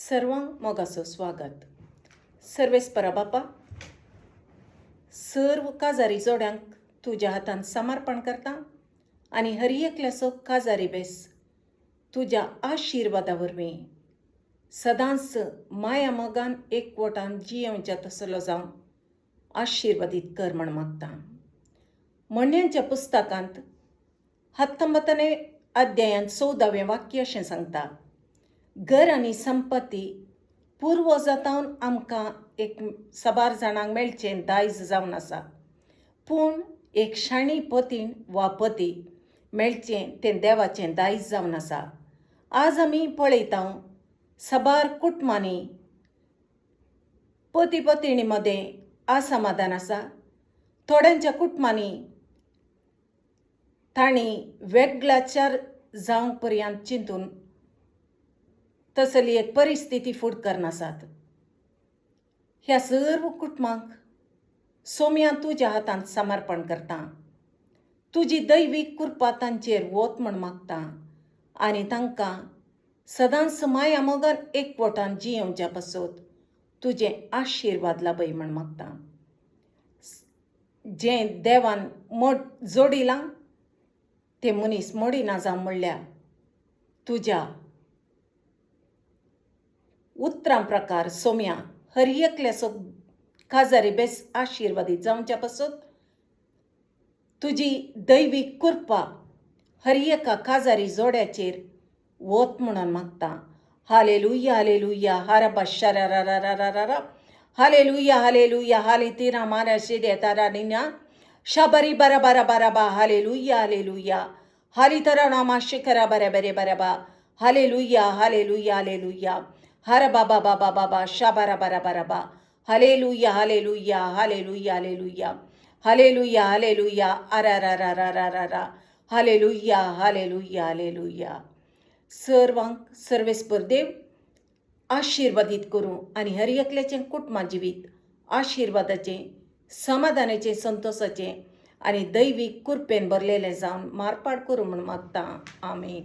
सर्वांक मोगाचो स्वागत. सर्वेस्परा बापा, सर्व काजारी जोड्यांक तुज्या हातान समर्पण करता आनी हर एकल्याचो काजारी बेस तुज्या आशिर्वादा वरवीं सदांच माया मोगान एकवटान जियेवच्या तसलो जावन आशिर्वादीत कर म्हण मागता. म्हणण्यांच्या पुस्तकांत 19 अध्यायांत 14वें वाक्य अशें सांगता, घर आनी संपत्ती पुर्वजातावन आमकां एक साबार जाणांक मेळचें दायज जावन आसा, पूण एक शाणी पतीण वा पती मेळचें तें देवाचें दायज जावन आसा. आज आमी पळयता साबार कुटुंबांनी पती पतिणी मदें असमाधान आसा. थोड्यांच्या कुटुंबांनी तांणी वेगळाचार जावंक पर्यंत चिंतून तसली एक परिस्थिती फुड करनासात. ह्या सर्व कुटुंबांक सोम्या तुज्या हातांत समर्पण करता. तुजी दैवीक कृपा तांचेर वत म्हण मागता आनी तांकां सदांच माया मोगान एकवटान जियेवच्या पासत तुजें आशिर्वाद लाभय म्हण मागता. जें देवान मोड जोडिलां तें मनीस मोडिना जावं म्हणल्या तुज्या उतरां प्रकार सोम्या हर एकल्याचो काजारी बेस आशिर्वादीत जावच्या पासत तुजी दैवीक कृपा हर एका काजारी जोड्याचेर वत म्हणून मागता. हालेलुया हालेलुया हारबा शरा हालेलुया हालेलुया हाली तिरा मारा शिदे तारा निना शबरी बरा बरा बरा बा हालेलुया हालेलुया हाली तरा नामा शिखरा बरे बरे बरे बा हालेलुया हालेलुया हालेलुया हर बाबा बाबा बाबा शबरा बरा बरा बा hallelujah hallelujah hallelujah hallelujah hallelujah hallelujah अरा हालेलुया हालेलुया हालेलुया. सर्वांक सर्वेस्पर देव आशिर्वादीत करूं आनी हर एकल्याचें कुटुंबा जिवीत आशिर्वादाचें, समाधानाचें, संतोशाचें आनी दैवीक कृपेन भरलेलें जावन मारपाट करूं म्हूण मागता. आमेन.